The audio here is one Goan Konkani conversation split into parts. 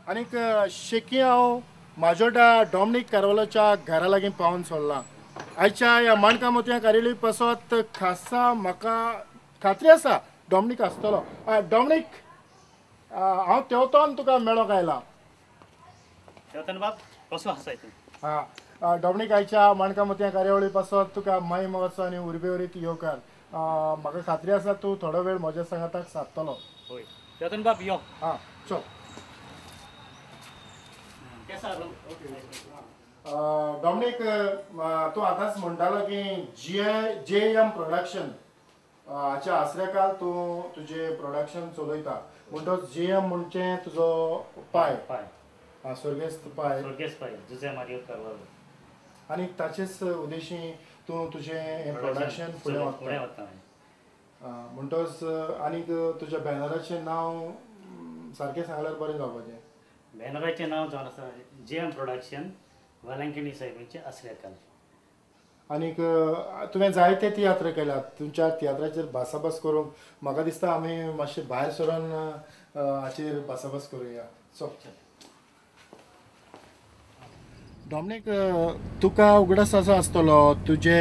आनीक शेकी हांव माजोड्डा डॉमनीक कार्वालोच्या घरा लागीं पावून सोडलां. आयच्या ह्या माणकां मोतयां कार्यावळी पासत खासा म्हाका खात्री आसा डॉमनीक आसतलो. डॉमनीक, हांव तेवतोन तुका मेळोंक आयला. तेवतन बाब, कसो आसाय तूं? हां डॉमनीक, आयच्या माणकां मोतयां कार्यावळी पासत तुका माय मोगाचो आनी उर्बेवरीत येवकार. म्हाका खात्री आसा तूं थोडो वेळ म्हज्या सांगाताक सादतलो. हय तेवतन बाब, यो. हां चल. डॉमनीक, तूं आतांच म्हणटालो की जे एम प्रोडक्शन हाच्या आसऱ्याकाल तूं तुजें प्रोडक्शन चलयता, म्हणटच जे एम म्हणजे तुजो पाय, पाय स्वर्गेस्त पाय, स्वर्गेस्त पाय जुझे मारियो कार्वालो, आनी ताचेच उद्देशी तूं तुजें हें प्रोडक्शन फुडें वता. म्हणटच आनीक तुज्या बॅनराचें नांव सारकें सांगल्यार बरें जावपाचें. बॅनराचें नांव जावन आसा जे एम प्रोडक्शन, वेलंकणी साहेबांचे आसऱ्याकाल. आनीक तुवें जायते तियात्र केल्यात. तुमच्या तियात्राचेर भासाभास करूंक म्हाका दिसता आमी मातशें भायर सरून हाचेर भासाभास करुया. सो डॉमनीक, तुका उगडास असो आसतलो तुजे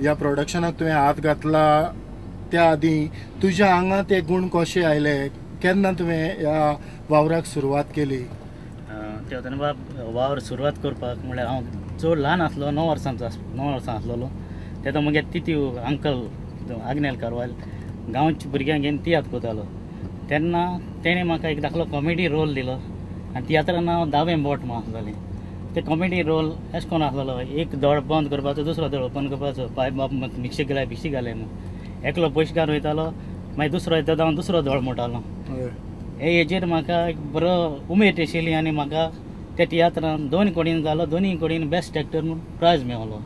ह्या प्रोडक्शनाक तुवें हात घातला त्या आदीं तुज्या आंगांत ते गूण कशे आयले, केन्ना तुवें ह्या वावराक सुरवात केली? तेवतन बाब, वावर सुरवात करपाक म्हणल्यार हांव चड ल्हान आसलो, 9 वर्सांचो, 9 वर्सां आसलेलो तेन्ना म्हगे तितीव अंकल आग्नेल कार्वाल गांवच्या भुरग्यांक घेवन तियात्र करतालो. तेन्ना तेणें म्हाका एक धाकलो कॉमेडी रोल दिलो आनी तियात्रा नांव दावें बोट म्हूण आसलेलें. ते कॉमेडी रोल अशें करून आसलेलो, एक दोळ बंद करपाचो, दुसरो दोळ ओपन करपाचो, पाय बाब मिक्शी गेल्यार भिशी घाले म्हूण. एकलो पयशेकार वयतालो, मागीर दुसरो येता हांव दुसरो दोळ मोडटालो. हे हेजेर म्हाका एक बरो उमेद आशिल्ली आनी म्हाका त्या तियात्रान 2 कोडीन जालो, 2 कोडीन बेस्ट एक्टर म्हूण प्रायज मेवलो.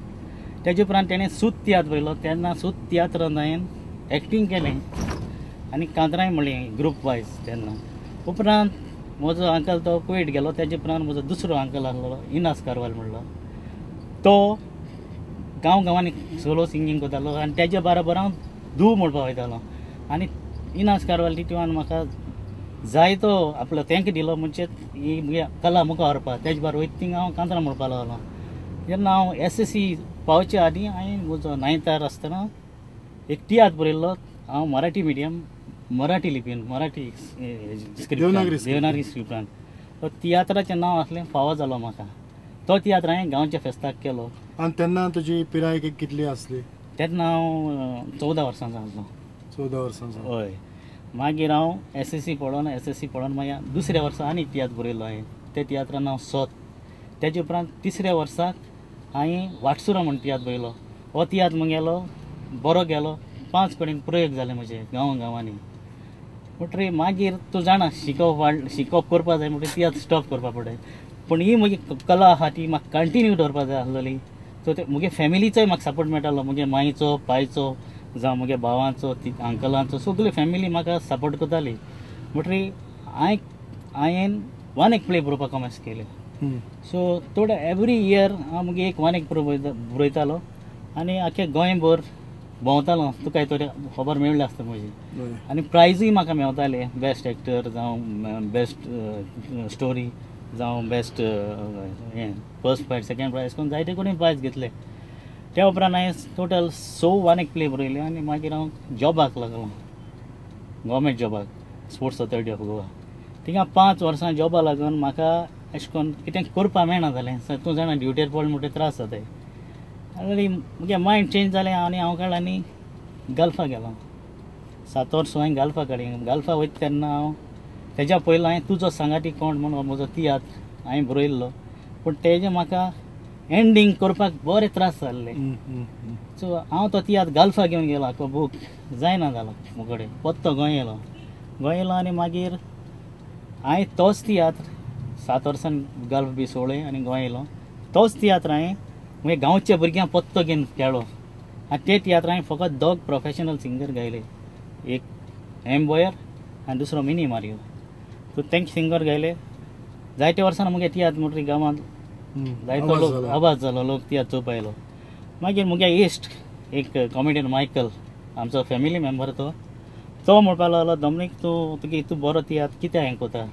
तेजे उपरांत तेणें सूत तियात्र बरयलो, तेन्ना सूत तियात्रान हांवें एक्टींग केलें आनी कांतरांय म्हणलीं ग्रूप वायज. तेन्ना उपरांत म्हजो अंकल तो कुवेट गेलो, तेजे उपरांत म्हजो दुसरो अंकल आसलो इनास कार्वाल म्हणलो, तो गांव गांवांनी सोलो सिंगींग करतालो आनी तेजे बरोबर हांव धूव म्हणपाक वयतालो. आनी इनास कार्वाल तितून म्हाका जायतो आपलो तेंक दिलो, म्हणजे ही म्हगे कला मुखार व्हरपाक. तेजे बरोबर वयता थिंगा हांव कांतरां म्हणपाक लागलो. जेन्ना हांव SSC पावचे आदीं हांवें म्हजो नायन्थार आसतना एक तियात्र बरयल्लो. हांव मराठी मिडियम, मराठी लिपीन, मराठी स्क्रिप्टान, देवनागरी स्क्रिप्टान. तो तियात्राचें नांव आसलें फावो जालो म्हाका. तो तियात्र हांवें गांवच्या फेस्ताक केलो. आनी तेन्ना तुजी पिराय कितली आसली? तेन्ना हांव 14 वर्सांचो आसलो. 14 वर्सांचो? हय. मागीर हांव SSC पडोन, SSC पडोन मागीर दुसऱ्या वर्सा आनी तियात्र बरयलो हांवें. त्या तियात्रा नांव सोत. तेजे उपरांत तिसऱ्या वर्साक हांवें वाटसुरां म्हूण तियात्र बरयलो. हो तियात्र म्हगेलो बरो गेलो, 5 कडेन प्रयोग जाले म्हजे गांव गांवांनी. म्हणटकीर मागीर तूं जाणा शिकोवप वाड, शिकोवप करपा जाय म्हणटकीर तियात्र स्टॉप करपा पडटा. पूण ही म्हजी कला आसा ती म्हाका कंटिन्यू दवरपा जाय आसलेली. सो ते म्हगे फॅमिलीचोय म्हाका सपोर्ट मेळटालो, म्हगे मांयचो, पायचो, जावं म्हगे भावांचो, अंकलांचो, सगळी फॅमिली म्हाका सपोर्ट करताली. म्हणटकीर हांवें 1 एक प्ले बरोवपाक कॉमेस केलें. सो थोडे एवरी इयर हांव म्हगे एक 1 एक बरयतालो आनी आख्खे गोंयभर भोंवतालो. तुका थोडी खबर मेळ्ळी आसता म्हजी. आनी प्रायजूय म्हाका मेवताले, बेस्ट एक्टर जावं बेस्ट स्टोरी जावं बेस्ट हें फर्स्ट प्रायज, सेकेंड प्रायज करून जायते कडेन प्रायज घेतले. त्या उपरांत हांवें टोटल 6 1 एक प्ले बरयले आनी मागीर हांव जॉबाक लागलो, गव्हर्मेंट जॉबाक, स्पोर्ट्स ऑथॉरिटी ऑफ गोवा. थिंगा 5 वर्सां जॉबा लागून म्हाका अशें करून कितें करपाक मेळना जालें. तूं जाणा ड्युटेर पडलें म्हणटकीर त्रास जाताय. आनी म्हगे मायंड चेंज जालें आनी हांव काडलें आनी गल्फा गेलो. 7 वर्सां हांवें गल्फा काडली. गल्फा वयता तेन्ना हांव तेज्या पयलो हांवें तुजो सांगाती कोण म्हूण म्हजो तियात्र हांवें बरयल्लो, पूण तेजें म्हाका एंडींग करपाक बरे त्रास जाल्ले. सो हांव तो तियात्र गल्फा घेवन गेलो, आख्खो बूक जायना जालो म्हजे कडेन. पत्तो गोंय येयलो, गोंय येयलो आनी मागीर हांवें तोच तियात्र 7 वर्सां गल्फ बी सोडलें आनी गोंय येयलो. तोच तियात्र हांवें म्हगे गांवच्या भुरग्यांक पत्तो घेवन खेळ्ळो आनी ते तियात्र हांवें फकत 2 प्रोफेशनल सिंगर गायले, एक एम बोयर आनी दुसरो मिनी मारियो. सो तेंक सिंगर गायले. जायते वर्सां म्हगे तियात्र म्हणटकीर गांवांत जायतो लोक आवाज जालो, लोक तियात्र चोवपा आयलो. मागीर म्हगे इश्ट एक कॉमेडियन मायकल, आमचो फॅमिली मेंबर, तो तो म्हणपाक लागलो, डॉमनीक तूं तुगे तूं बरो तियात्र कित्याक हें कोता,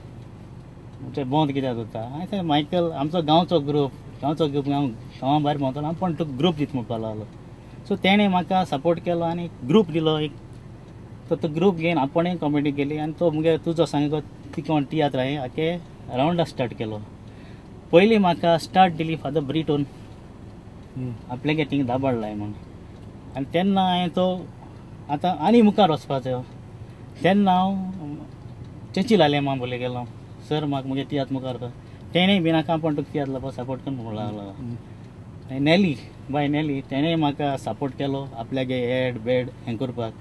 म्हणजे बंद कित्याक जाता. हांवें मायकल आमचो गांवचो ग्रूप हांव गांवा भायर भोंवतालो हांव पण तुका ग्रूप दिता म्हणपाक लागलो. सो तेणें म्हाका सपोर्ट केलो आनी ग्रूप दिलो एक. तो तो ग्रूप घेवन आपणें कॉमेडी केली आनी तो मुगे तुजो सांगो तिकोण तियात्र हांवें आखे रावंडा स्टार्ट केलो. पयलीं म्हाका स्टार्ट दिली फादर ब्रिटोन आपल्यागे थिंग दाबाडलाय म्हूण. आनी तेन्ना हांवें तो आतां आनी मुखार वचपाचो तेन्ना हांव चेचील आलेमा बोले गेलो सर म्हाका मुगे तियात्र मुखार तेणें बी नाका पण तुका तियात्र लावपाक सपोर्ट करून म्हणूंक लागलो. नॅली बाय नॅली तेणें म्हाका सपोर्ट केलो आपल्यागे एड बेड हें करपाक.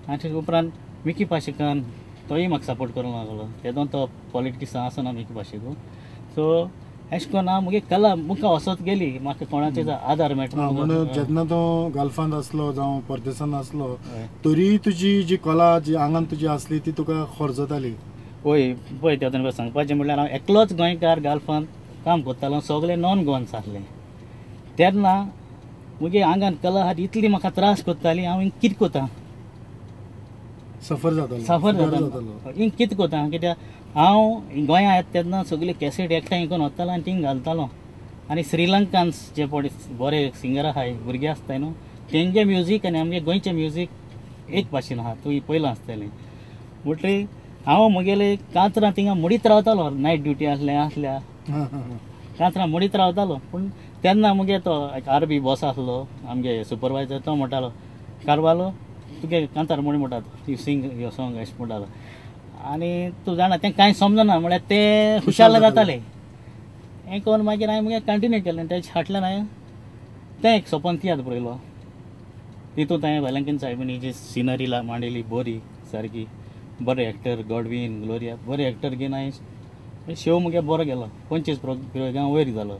आनी उपरांत मिकी पाशेकान तोय म्हाका सपोर्ट करूंक लागलो. तेदोन तो पॉलिटिक्सां आसना मिकी पाशेको. सो अशें करून हांव मुगे कला मुखार वचत गेली म्हाका कोणाचो आदार मेळटा. म्हणून जेन्ना तो गल्फांत आसलो जावं परदेसांत आसलो तरी तुजी जी कला जी आंगान तुजी आसली ती तुका खोरजताली. वय पळय तेतून सांगपाचें म्हणल्यार हांव एकलोच गोंयकार गल्फांत काम करतालो, सगळे नॉन गोवन्स आसले. तेन्ना मुगे आंगान कला आहा इतली म्हाका त्रास करताली हांव हिंग कितें करता सफर जातालो सफर जातालो हिंग कितें करता कित्याक हांव गोंया येता तेन्ना सगळी कॅसेट एकठांय करून वतालो आनी थिंग घालतालो. आनी श्रीलंकान जे पळय बरे सिंगर आहाय भुरगे आसताय न्हू तेंगे म्युजीक आनी आमगे गोंयचें म्युजीक एक भाशेन आहा तुवें पयलां आसतलें. म्हणटरी हांव म्हगेले कांतरां थिंगा मोडीत रावतालो नायट ड्युटी आसल्या आसल्या कांतरां मोडीत रावतालो. पूण तेन्ना मुगे तो एक आरबी बॉस आसलो आमगे सुपरवायजर तो म्हणटालो कारवालो तुगे कांतार मोडी म्हणटा you sing your song अशें म्हणटालो. आनी तूं जाणा तें कांय समजना म्हळ्यार ते खुशाल जाताले. हें करून मागीर हांवें मुगे कंटिन्यू केलें. तेजे फाटल्यान हांवें तें एक सोपन तियात्र बरयलो. तितूंत हांवें वेलंकन सायबिणी जी सिनरी मांडलेली बरी सारकी बरे एक्टर गॉडवीन ग्लोरिया बरे एक्टर घेवन हांवें शो मुगे बरो गेलो 25 प्रयोगां वयर जालो.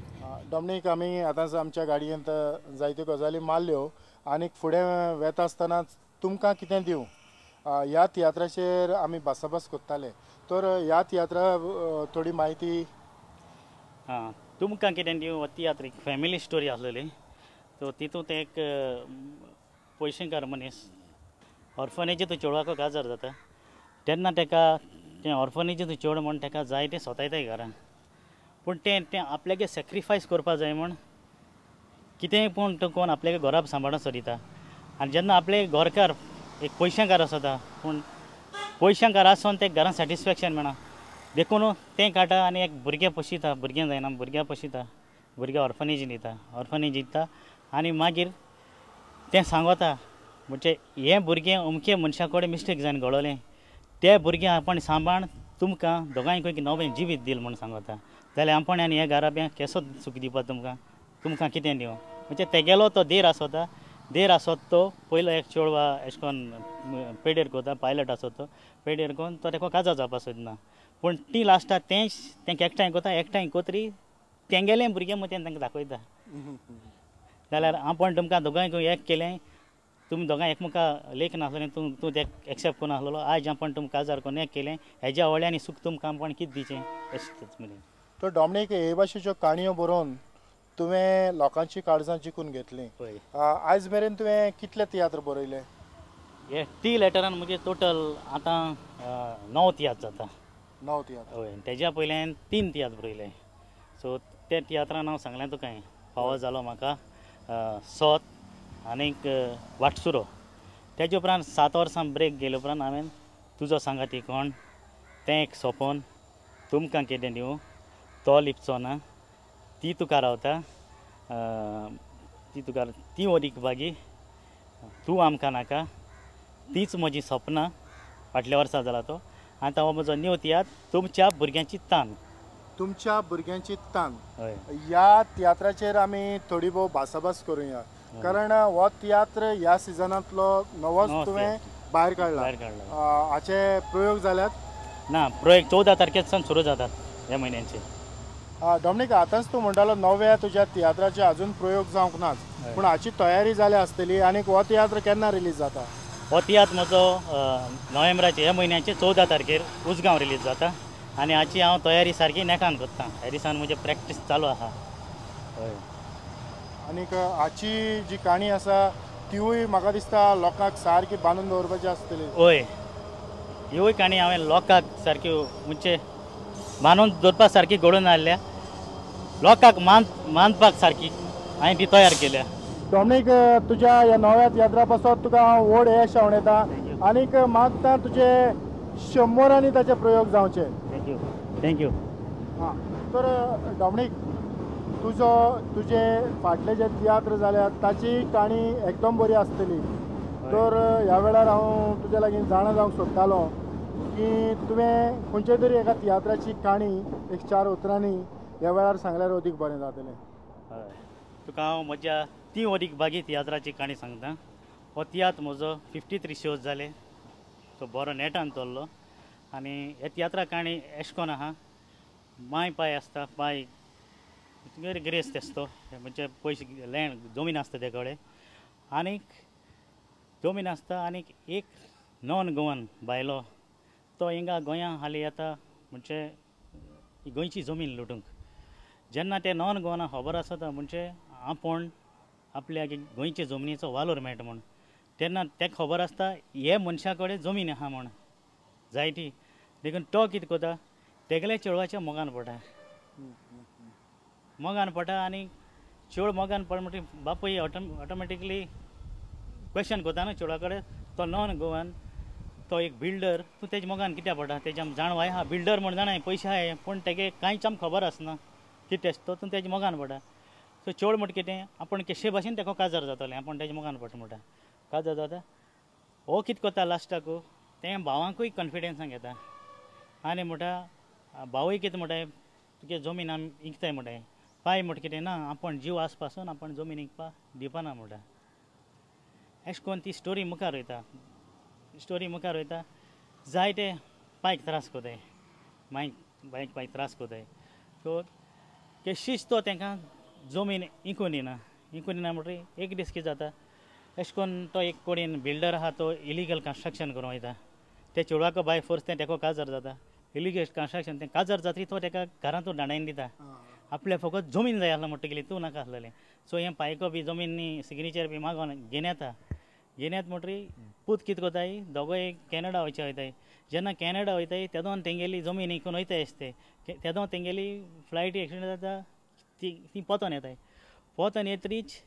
डॉमनीक आमी आतां आमच्या गाडयेंत जायत्यो गजाली मारल्यो आनी फुडें वेता आसतना तुमकां कितें दिवं ह्या तियात्राचेर आमी भासाभास करताले तर ह्या तियात्रा थोडी म्हायती. आं तुमकां कितें दिवं हो तियात्र एक फॅमिली स्टोरी आसलेली. सो तितूंत एक पयशेकार मनीस ऑर्फनेजींत चेडवाको काजार जाता तेन्ना तेका तें ऑर्फनेजींत चेडूं म्हूण तेका जाय तें सोतायताय घरान. पूण तें तें आपल्यागे सॅक्रिफायस करपा जाय म्हूण कितेंय पूण तो कोण आपल्यागे घरा सांबाळून सोदिता. आनी जेन्ना आपले घरकार एक पयशांकार आसता पूण पयशांकार आसून ते घरान सॅटिस्फॅक्शन मेळना देखून तें काडटा आनी एक भुरगें पोशिता भुरगें जायना भुरग्यां पोशिता भुरग्यां ऑर्फनेजीन दिता ऑर्फनेज दिता आनी मागीर तें सांगता म्हणजे हें भुरगें अमके मनशा कडेन मिस्टेक जावन घडोवलें ते भुरगें आपण सांबाळ तुमकां दोगांयकूय नवें जिवीत दिल म्हूण सांगता जाल्यार आपण आनी हे घराब्यांक केसो सुख दिवपा तुमकां तुमकां कितें दिवं म्हणजे तेगेलो तो देर आसता देर आसत तो पयलो एक चेडवा अशें करून पेडेर करता पायलट आसत तो पेडेर करून तो तेका काजार जावपाक सोदना पूण ती लास्टाक तेंच तेंका एकठांय करता एकठांय कोतरी तेंगेलें भुरगें मतीन तांकां दाखयता जाल्यार आपण तुमकां दोगांयकूय एक केलें तुमी दोगांय एकमेका लेख नासलें तूं तूं ते एक्सेप्ट करून आसलेलो आयज आपण तुमकां काजार करून एक केलें हेज्या व्हडल्यान सुख तुमकां आपूण कितें दिचें अशें मेरेन. तो डॉमनीक हे भाशेच्यो काणयो बरोवन तुवें लोकांची काळजां जिखून घेतली. आयज मेरेन तुवें कितले तियात्र बरयले? हे टी लेटरान म्हजे टोटल आतां 9 तियात्र जाता. 9 तियात्र? हय तेज्या पयल्यान 3 तियात्र बरयले. सो ते तियात्रान हांव सांगलें तुका फावो जालो म्हाका सोत आनीक वाटसुरो. तेजे उपरांत 7 वर्सां ब्रेक गेले उपरांत हांवें तुजो सांगाती कोण तें एक सोपोन तुमकां कितें दिवं तो लिपचो ना ती तुका रावता ती तुका ती वरीक बागी तूं आमकां नाका तीच म्हजी सपनां फाटल्या वर्सा जाला तो. आतां हो म्हजो न्यू तियात्र तुमच्या भुरग्यांची तान. तुमच्या भुरग्यांची तान ह्या तियात्राचेर आमी थोडी भोव भासाभास करुया कारण हो तियात्र ह्या सिजनांतलो नवोच तुवें भायर काडला. हाचे प्रयोग जाल्यात ना? प्रयोग 14 तारखेच्यान सुरू जातात ह्या म्हयन्याचे. डॉमनीक आतांच तूं म्हणटालो नव्या तुज्या तियात्राचे अजून प्रयोग जावंक नाच पूण हाची तयारी जाल्या आसतली. आनी हो तियात्र केन्ना रिलीज जाता? हो तियात्र म्हजो नोव्हेंबराचे ह्या म्हयन्याचे 14 तारखेर उजगांव रिलीज जाता आनी हाची हांव तयारी सारकी नेटान करता. ह्या दिसान म्हजी प्रॅक्टीस चालू आसा. हय आनीक हाची जी काणी आसा तिवूय म्हाका दिसता लोकांक सारकी बांदून दवरपाची आसतली. हय हिवूय काणी हांवें लोकांक सारक्यो म्हणजे बांदून दवरपा सारकी घडोवन हाडल्या, लोकांक मानपाक सारकी हांवें ती तयार केल्या. डॉमनीक, तुज्या ह्या नव्या तियात्रा पासत तुका हांव व्हड येश आंवडेता आनीक मागता तुजे 100 ताचे प्रयोग जावचे. Thank you thank you. हां, तर डॉमनीक, तुजो तुजे फाटले जे तियात्र जाल्यात ताची काणी एकदम बरी आसतली. तर ह्या वेळार हांव तुज्या लागीं जाणा जावंक सोदतालो की तुवें खंयच्या तरी एका तियात्राची काणी एक 4 उतरांनी ह्या वेळार सांगल्यार अदीक बरें जातलें. हय, तुका हांव म्हज्या ती अदीक बागी तियात्राची काणी सांगता. हो तियात्र म्हजो 53 शोज जाले, तो बरो नेटान चल्लो. आनी ह्या तियात्रा काणी एश कोन आहा, माय पाय आसता, पाय गिरेस्त आसता, म्हणजे पयशे लँड जमीन आसता ते कडेन, आनीक जमीन आसता आनीक एक नॉन गोवन बायलो तो हिंगा गोंया हाली येता म्हणजे गोंयची जमीन लुटूंक. जेन्ना ते नॉन गोवना खबर आसता म्हणजे आपूण आपल्या गोंयचे जमनीचो वालोर मेळटा म्हूण, तेन्ना तेका खबर आसता हे मनशा कडेन जमीन आहा म्हूण जायती, देखून तो कितें करता तेगेल्या चेडवाच्या मोगान पडटा, मोगान पडटा. आनी चेड मोगान पड म्हणटकीर बापूय ऑटोमॅटिकली क्वेश्चन करता न्हू चेडवा कडेन, तो नॉन गोवन तो एक बिल्डर, तूं तेज्या मोगान कित्याक पडटा, तेज्या जाणवाय आहा बिल्डर म्हूण जाणाय पयशे आहाय, पूण तेगे कांयच आमकां खबर आसना कितें आसता, तूं तेज्या मोगान पडटा. सो चेड म्हणटा कितें आपूण केशे भाशेन तेका काजार जातलें, आपूण तेज्या मोगान पडटा म्हणटा, काजार जाता. हो कितें करता लास्टाक तें भावांकूय कॉन्फिडन्सान घेता आनी म्हणटा भावूय कितें म्हणटा तुगे जमीन आमी इकताय म्हणटाय, पाय म्हणटा कितें ना आपूण जीव आस पासून आपूण जमीन इकपा दिवपाना म्हणटा. एशें करून ती स्टोरी मुखार वयता, स्टोरी मुखार वयता, जायते पायक त्रास कोताय, मायक बायक पायक त्रास कोताय. सो केशीच तो तांकां जमीन इकून दिना, इकून दिना म्हणटकीर एक दीस कितें जाता एशें करून तो एक कोडीन बिल्डर आहा तो इलिगल कन्स्ट्रक्शन करूंक वयता, ते चेडवाक बाय फोर्स तें तेका काजार जाता, इलिगल कन्स्ट्रक्शन तें काजार जातकीर तो तेका घरांतूच दांडायन दिता, आपल्या फकत जमीन जाय आसलो म्हणटकीर तूं नाका आसलेलें. सो हें पायको बी जमीन सिग्नेचर बी मागोन घेवन येता, घेवन येता म्हणटकीर पूत कितें कोताय दोगोय कॅनडा वयचे वयताय. जेन्ना कॅनडा वयताय तेदोन तेंगेली जमीन इकून वयताय आसते, तेदोन तेंगेली फ्लायट एक्सिडंट जाता, ती पोतोन येताय, पोतोन येतरीच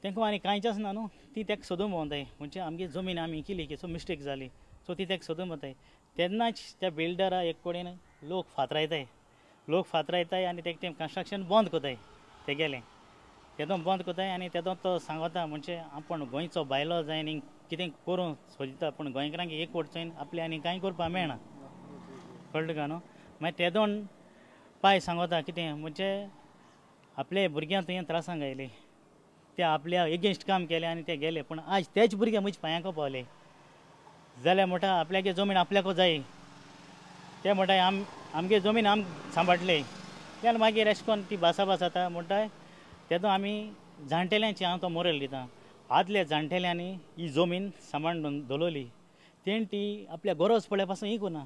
तेंका आनी कांयच आसना न्हू, ती तेका सोदून भोंवताय म्हणजे आमगे जमीन आमी इकिली की सो मिस्टेक जाली, सो ती तेका सोदून भोंवताय. तेन्नाच त्या बिल्डरा एक कडेन लोक फातरायताय, लोक फातरायताय आनी तेका तें कन्स्ट्रक्शन बंद कोताय तेगेलें, तेदोन बंद कोताय. आनी तेदोन तो सांगता म्हणजे आपूण गोंयचो बायलो जाय आनी कितें करूंक सोदता, पूण गोंयकारांक एक वटचोन आपलें आनी कांय करपाक मेळना, कळ्ळें तुका न्हू. मागीर तेदोन पाय सांगता कितें म्हणजे आपले भुरग्यांक तुवें त्रासांक आयले, ते आपल्या एगेन्स्ट काम केलें आनी ते गेले, पूण आज तेच भुरगे म्हज्या पांयांक पावले जाल्यार म्हणटा आपल्यागे जमीन आपल्याको जाय, ते म्हणटा आमगे जमीन आम सांबाळटले. तेन्ना मागीर एशें करून ती भासाभास जाता म्हणटा तेदो आमी जाणटेल्यांची हांव तो मोरल दिता, आदल्या जाणटेल्यांनी ही जमीन सांबाळून दवरली, तेणी ती आपल्या गरज पडल्या पासून इकूना.